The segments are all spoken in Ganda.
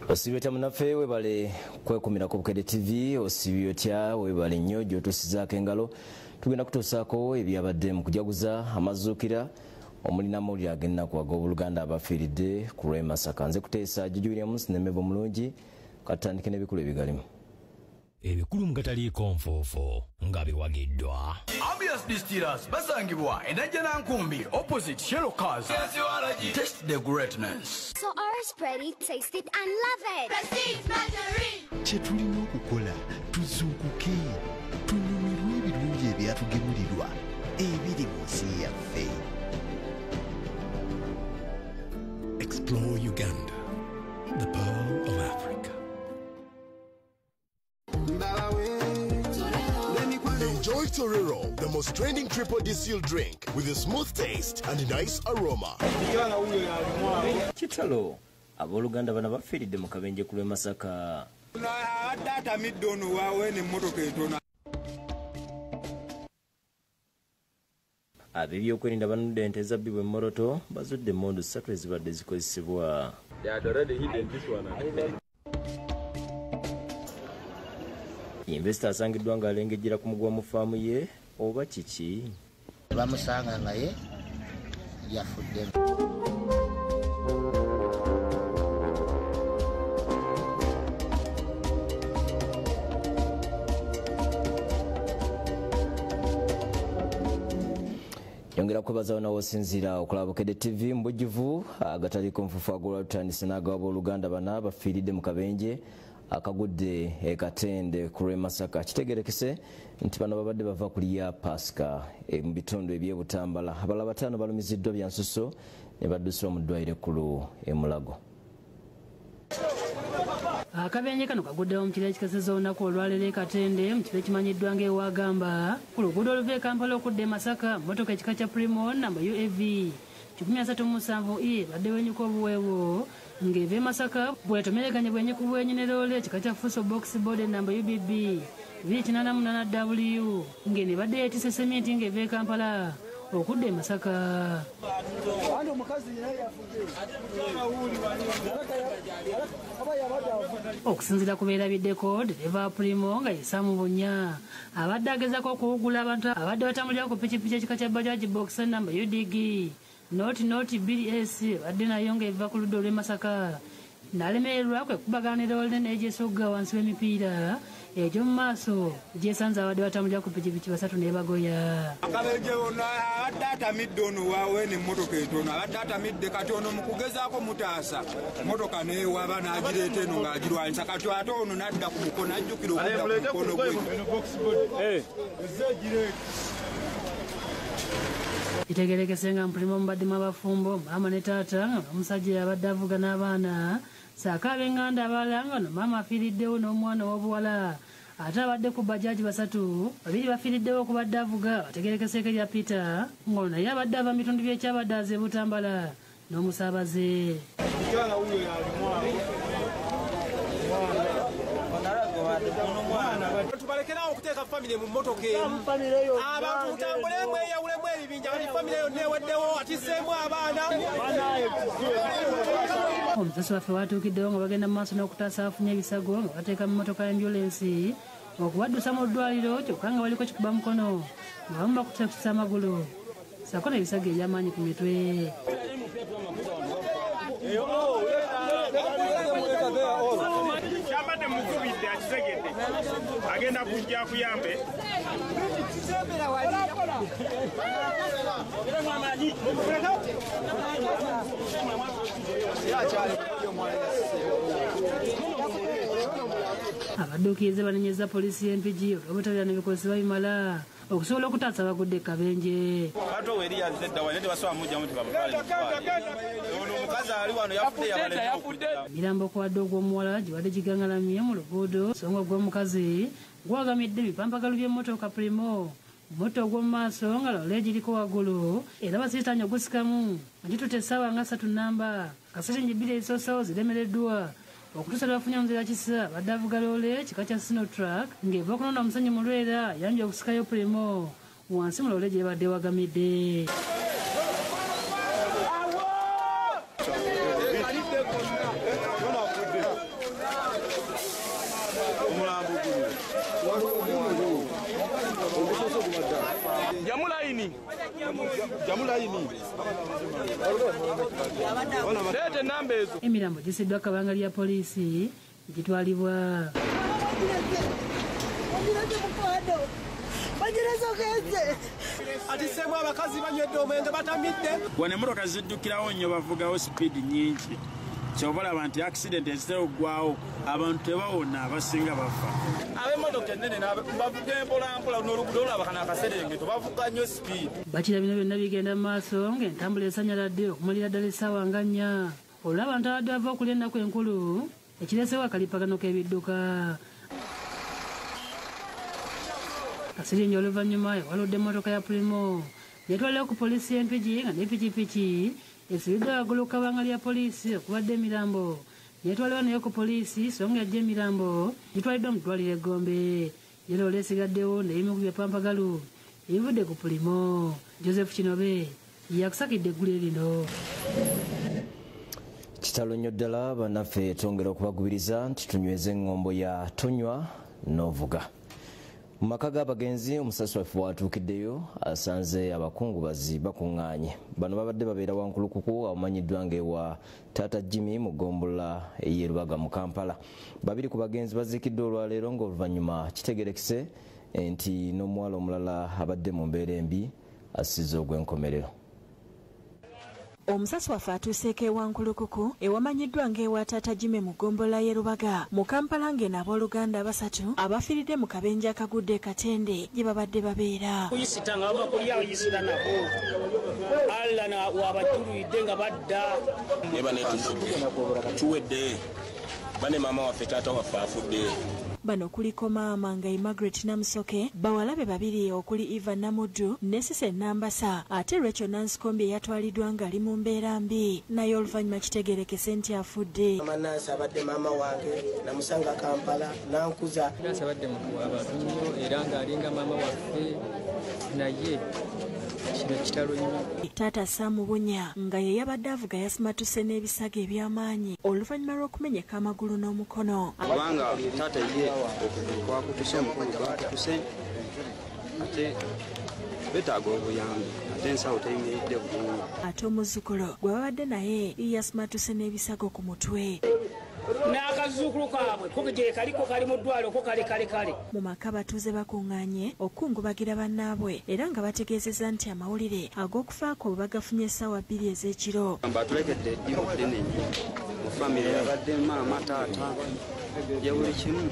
Osiibye otya munnaffe, webale kwekumira ku Bukedde TV. Osiibye otya, webale nnyo gy'otuusizaako engalo. Tugenda kutuusaako ebyabadde mu kujaguza amazuukira omuli n'amawulire ag'ennaku ag'obuluganda abafiiridde ku lw'e Masaka. Nze kuteesa Juju Williams ne Mebo Mulungi. Katutandike n'ebikulu ebigalimu. Ebikulu mu gataliiko nfuufu nga biwagiddwa Ambiance Distillers, basangibwa e Najjanankumbi, opposite Shell Cars. Taste the greatness. So ours spread it, taste it and love it. Prestige Margarine. Kye tulina okukola, tuzuukuke, tunyumirwe ebirungi ebyatugemulirwa ebiri mu nsi yaffe. Explore Uganda, the Pearl of Africa. Enjoy Torero, the most trending triple distilled drink with a smooth taste and nice aroma. Kitalo, abooluganda bano bafiiridde mu kabenje ku lw'e Masaka. Abadde atamidde ono waawe n'emmotoka etono. Ab'ebyokwerinda banudde ente ezabbibwa e Moroto, bazudde emmundu 3 ezibadde zikozesebwa. Invesita asangiddwa ng'alengejjera ku muguwa mu faamu ye oba kiki? Bamusanga nga ye yafudde. Yongera kwebaza wonna w'osinziira okulaba Bukedde TV mu bujjuvu. Agataliiko nfuufu agolwa tutandise n'ag'abooluganda bana bafiiridde mu kabenje akagudde e Katende ku lw'e Masaka. Kitegerekese nti bano babadde bava kulya Pasika mu bitundu eby'e Butambala. Abalala 5 balumiziddwa bya nsuso ne baddusibwa mu ddwaliro ekkulu e Mulago. Akabenje kano kaguddewo mu kiro ekikeseza olunaku olwaleero e Katende mu kifo ekimanyiddwa ng'Ewagamba ku luguudo oluva e Kampala okudda e Masaka. Mmotoka ekika kya Primo namba UAV 137E ebadde wenyuka obuweewo ng'eva e Masaka bwetomereganye bwenyi ku bwenyi ne loole ekika kya Fuso Box Body namba UBB 288W ng'eno ebadde yeetisse seminti ng'eva e Kampala okudda e Masaka. Okusinziira ku beerabiddeko, ddereeva Primo nga ye Sam Bunya abadde agezaako okuwugula abantu abadde batambulira ku pikipiki ekika kya Bajaj Box namba UDG 0 BS ebadde nayo ng'eva ku ludda olw'e Masaka n'alemererwa kwe kubagana ne loole n'egyesogga wansi w'emipiira egy'omu maaso gyesanze abadde batambulira ku pikipiki 3 n'ebagoya. Akabenje ono abadde atamidde ono waawe n'emmotoka etono abadde atamidde, kati ono mu kugezaako mutaasa mmotoka n'ewaba n'agireeta eno ng'agirwanyisa, kati ate ono n'adda ku mukono ajjukira okudda ku mukono gwe. Kitegerekese nga mpulimo mubaddemu abafumbo, maama ne taata, nga omusajja yabadde avuga n'abaana ssaako ab'enganda abalala, nga no maama afiiriddewo n'omwana ow'obuwala ate abadde ku bajaji 3, 2 bafiiriddewo okubadde avuga bategerekeseeko erya Peter ng'ono naye abadde ava mu bitundu by'ekyabadde e Butambala n'omusaabaze. Tubalekerawo okuteeka famire mu mmotoka emu, abantu mutambulemu eyawulemu ebibinja, kati famire yonna eweddewo atisseemu abaana. Omusasi waffe watuukiddewo nga bagenda mu maaso n'okutaasa abafunye ebisago nga bateeka mu mmotoka ya ambulensi okubaddusa mu ddwaliro, kyokka nga baliko kikuba mukono nga bamu bakutakisa amagulu ssaako n'ebisago eby'amaanyi ku mitwe. Kyambadde mukubidde akitegedde agenda kujja akuyambe. Abadduukirize banenyezza poliisi y'e Mpigi olw'obutabeera n'ebikozesebwa bimala okusobola okutaasa abagudde kabenje. Kato eri yazze dda wano tebasobola mujjamu tebamutwale. Ono omukazi ali wano yafudde yabaleka. Emirambo okuwadde ogw'omuwala gibadde gigangalamye mu luguudo, so nga ogw'omukazi gwagamidde ebipampagalu by'emmotoka Primo. Moto ogw'omu maaso nga loole giriko waggulu era basiitaanye ogusikamu nga gitutte essaawa nga 3 namba. Kasasenge 2 ezisoosewo ziremereddwa okutuusa lwe bafunye omuzira kisa abadde avuga loole kika kya Sinotruck ng'eva okunona omusenyu mu Lwera yambye okusikayo Primo wansi mu loole gy'ebadde ewagamidde. layini. Jamu layini. Leeta ennamba ezo. Emirambo gisiddwa kabangali ya poliisi gitwalibwa. Atiseemu abakazi banywedde omwenge batamidde. Wano emmotoka ziddukirawo nnyo, bavugawo sipiidi nnyingi. Kyova olaba nti accident ezitera okuggwawo, abantu tebawona, abasinga bafa. Ab'emmotoka ennene bavuga empolampola, n'oluguudo olaba kano akaserengeto bavuga nnyo sipiidi. Bakira bino byonna bigenda mu maaso ng'entambula esanyaladde okumalira ddala essaawa nga 4 olw'abantu abadde bava okulya ennaku enkulu ekireesewo akalipagano k'ebidduka. Kasiringi oluvannyuma ewaludde emmotoka ya Primo yetwalira ku poliisi y'Empigi nga n'epikipiki esibiddwa waggulu ku kabangali ya poliisi okubadde emirambo yetwalibwa nayo ku poliisi, so nga yajja emirambo gitwaliddwa mu ddwaliro e Gombe. Yero olwesigaddewo n'ebimu ku byapampagalu ebivudde ku Primo. Joseph Kinobe yakusakidde eggulire lino. Kitalo nnyo ddala bannaffe, twongera okubagubiriza nti tunyweze eŋŋombo ya tonywa n'ovuga. Mu maka g'abagenzi omusasi waffe watuukiddeyo asanze abakungubazi bakuŋŋaanye. Bano babadde babeera Wankulukuku awamanyiddwa ng'ewa Taata Jimmy mu ggombolola ey'e Rubaga mu Kampala. Babiri ku bagenzi baziikiddwa olwaleero ng'oluvannyuma kitegerekese nti n'omuwala omulala abadde mu mbeera embi asize ogw'enkomerero. Omusasi waffe atuuseeko e Wankulukuku ewamanyiddwa ng'ewa Taata Jimmy mu ggombolola y'e Rubaga mu Kampala ng'eno abooluganda 3 abafiiridde mu kabenje akagudde e Katende gye babadde babeera. Kuyisita nga bava kulya oyisira nabo Allah wabajulidde nga badda. Eba netufudde tuwedde bane maama waffe taata waffe afudde. Bano kuliko maama nga Margaret Namusoke, bawala be babiri okuli Eva Namuddu ne Sise Nambasa, ate Rachel Nansikombi yatwaliddwa ng'ali mu mbeera mbi naye oluvannyuma kitegerekese nti afudde. Mama Nansi abadde maama wange, namusanga Kampala nankuza. Nansi abadde muntu w'abantu nnyo era ng'alinga maama waffe naye kino kitalo nnyo. Taata Sam Bunya nga ye yabadde avuga yasimatuse n'ebisago eby'amaanyi oluvannyuma lw'okumenyeka amagulu n'omukono. Kubanga taata ye okugulu kwakutuse, omukono gwakutuse, ate betaaga obuyambi, ate ensawo teyimiridde bulungi. Ate omuzzukulu gwe babadde naye yasimatuse n'ebisago ku mutwe. N'akazuukulu kaabwe ko gye kaliko kali mu ddwaliro ko kale kale kale. Mu maka abatuuze bakuŋŋaanye okukungubagira bannaabwe era nga bategeezezza nti amawulire ag'okufaako bwe bagafunye essaawa 2 ez'ekiro. Batulekedde eddibu ddene nnyo mu famire, abadde maama, taata, ya buli kimu.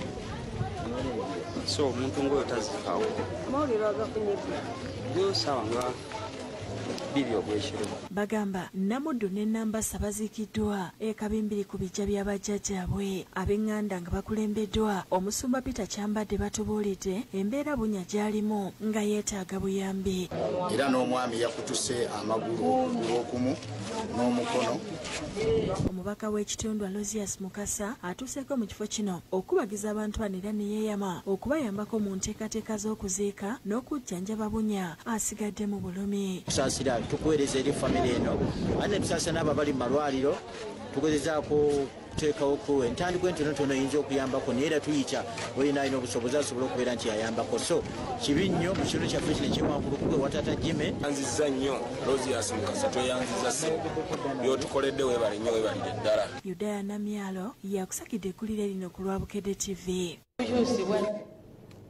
So omuntu ng'oyo tazikaawo. Amawulire agafunye yo ssaawa nga 2 ogw'ekiro. Bagamba Namuddu ne Nambasa baziikiddwa e Kabimbiri ku bijja bya bajjajjaabwe. Ab'eŋŋanda nga bakulembeddwa omusumba Peter Kyambadde batubuulidde embeera Bunya gy'alimu nga yeetaaga buyambi. Era n'omwami yakutuse amagulu okugulu okumu n'omukono. Omubaka w'ekitundu Aloysius Mukasa atuuseeko mu kifo kino okubagiza abantu bano era ne yeeyama okubayambako mu nteekateeka z'okuziika n'okujjanjaba Bunya asigadde mu bulumi. Tusaasira tukuweereza eri famire eno, ate tusaasira n'abo abali mu malwaliro, tugezezaako okuteekawo entandikwa entonotono eyinza okuyambako, naye era tuyita olina alina obusobozi asobola okubeera nti yayambako. So kibi nnyo mu kitundu kyaffe kino eky'ewankulukuku ewa Taata Jimmy. Yanzizza nnyo Aloysius Mukasa, tweyanziza ssebo by'otukoledde, weebale nnyo, weebalire ddala. Yudaya Namyalo yakusakidde eggulire lino ku lwa Bukedde TV.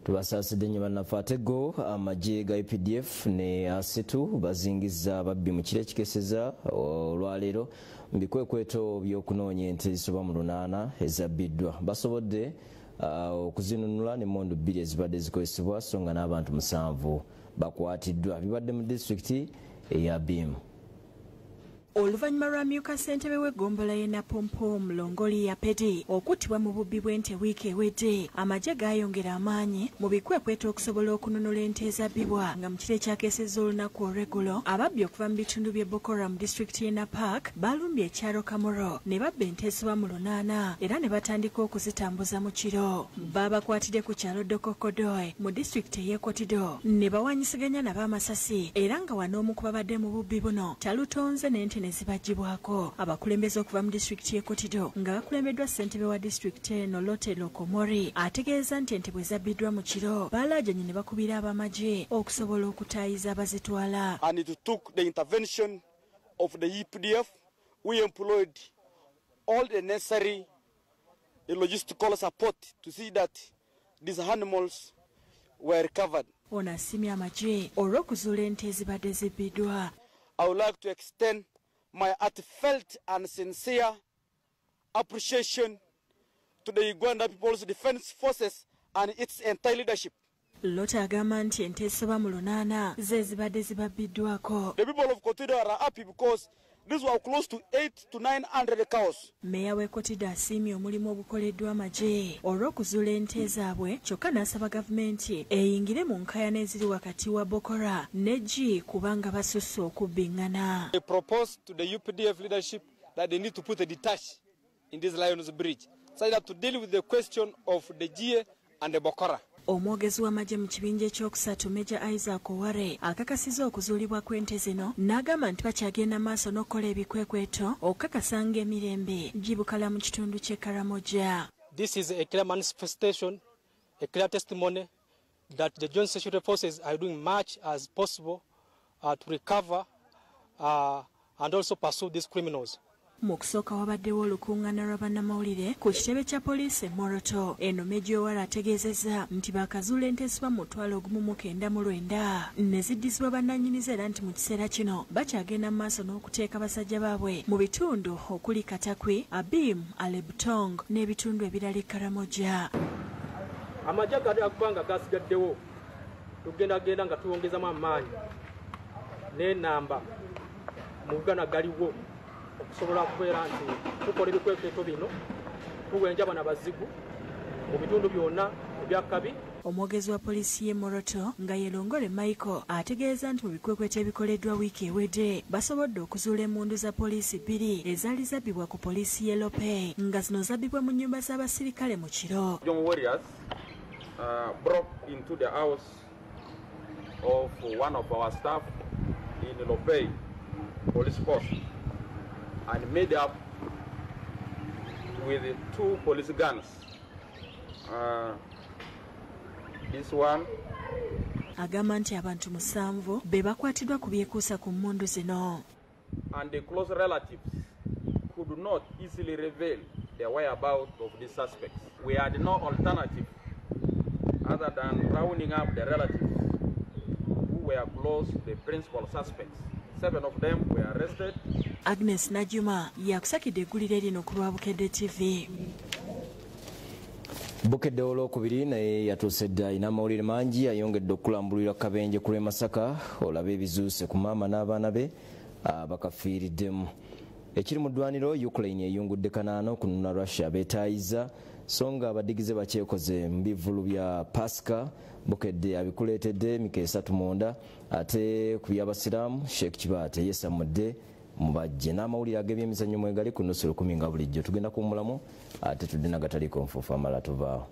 Tubasaasidde nnyo bannaffe. Ate go amagye ga UPDF ne ASETU bazingizza ababbi mu kiro ekikeseza olwaleero mu bikwekweto by'okunoonya ente ezisoba mu 8 ezabbiddwa. Basobodde okuzinunula n'emmundu 2 ezibadde zikozesebwa, so nga n'abantu 7 bakwatiddwa. Bibadde mu disitulikiti eya Bimu. Oluvannyuma lw'amyuka ssentebe w'eggombolola y'e Napompom Longoli ya Pedi okuttibwa mu bubbi bw'ente wiiki ewedde, amagye gaayongera amaanyi mu bikwekweto okusobola okununula ente ezabbibwa nga mu kiro ekyakeesezza olunaku olw'eggulo ababbi okuva mu bitundu by'e Bokora mu disitulikiti y'e Napak balumbye ekyalo Kamoro ne babba ente ezisoba mu 8 era ne batandika okuzitambuza mu kiro. Baabakwatidde ku kyalo Dokokodoi mu disitulikiti ey'e Kotido ne bawanyisiganya nabo amasasi era nga wano omu ku babadde mu bubbi buno talutonze n'ente ne zibaggyibwako. Abakulembeze okuva mu disitulikiti y'e Kotido nga bakulembeddwa ssentebe wa disitulikiti eno Lotte Lokomori ategeeza nti ente bwe zabbiddwa mu kiro balaajanye ne bakubira ab'amagye okusobola okutaayiza abazitwala. And it took the intervention of the UPDF. We employed all the necessary logistical support to see that these animals were recovered. Ono asiimye amagye olw'okuzuula ente ezibadde zibbiddwa. I would like to extend my heartfelt and sincere appreciation to the Uganda People's Defense Forces and its entire leadership. Lotte agamba nti ente ezisoba mu 8 ze zibadde zibabbiddwako. The people of Kotido are happy because these were close to 800 to 900 cows. Meeya w'e Kotido asiimye omulimu ogukoleddwa amagye olw'okuzuula ente zaabwe, kyokka n'asaba gavumenti eyingire mu nkaayana eziri wakati wa Bokora ne G kubanga basusse okubbiŋŋana. They propose to the UPDF leadership that they need to put a detach in this Lions Bridge so that to deal with the question of the G and the Bokora. Omwogezi w'amagye mu kibinja ekyokusatu Major Isaac Oware akakasizza okuzuulibwa kw'ente zino n'agamba nti bakyagenda maaso n'okukola ebikwekweto okukakasa ng'emirembe gibukala mu kitundu ky'e Karamoja. This is a clear manifestation, a clear testimony that the Joint Security Forces are doing much as possible to recover and also pursue these criminals. Mu kusooka wabaddewo olukuŋŋaana lwa bannamawulire ku kitebe kya poliisi e Moroto. Eno Major Oware ategeezezza nti baakazuula ente ezisoba mu 1990 ne ziddizibwa bannannyinizo era nti mu kiseera kino bakyagenda mu maaso n'okuteeka basajja baabwe mu bitundu okuli Katakwi, Abim, Alebtong n'ebitundu ebirala e Karamoja. Amagye agakubanga gasigaddewo tugendagenda nga tuwongezamu amaanyi n'enamba mu Uganda galiwo okusobola okubeera nti tukola ebikwekweto bino tuwenja bano abazigu mu bitundu byonna ebyakabi. Omwogezi wa poliisi y'e Moroto nga ye Longole Michael ategeeza nti mu bikwekweto ebikoleddwa wiiki ewedde basobodde okuzuula emmundu za poliisi 2 ezaali zabbibwa ku poliisi y'e Lopei nga zino zabbibwa mu nnyumba z'abasirikale mu kiro. Young warriors broke into the house of one of our staff in Lopei police post and made up with 2 police guns. This one. Agamba nti abantu 7 be bakwatiddwa ku byekuusa ku mmundu zino. And the close relatives could not easily reveal the whereabouts of the suspects. We had no alternative other than rounding up the relatives who were close to the principal suspects. 7 of them were arrested. Agnes Najuma yakusakidde eggulire lino ku lwa Bukedde TV. Bukedde olwokubiri naye yatuuse dda alina amawulire mangi, ayongedde okulambulira kabenje ku lw'e Masaka olabe ebizuuse ku maama n'abaana be bakafiiriddemu. Ekiri mu ddwaniro, Ukraine eyungudde 8 okununa Russia beetaayiza, so nga abadigize bakyekoze mu bivvulu bya Pasika. Bukedde abikuleetedde emika 3 munda. Ate ku by'abasiraamu Sheikh Kibaate yeesamudde mubajje n'amawulire ag'ebyemizannyo mwegali ku 9:30 nga bulijjo. Tugenda kuwummulamu ate tudde nagataliiko nfuufu amala tuvaawo.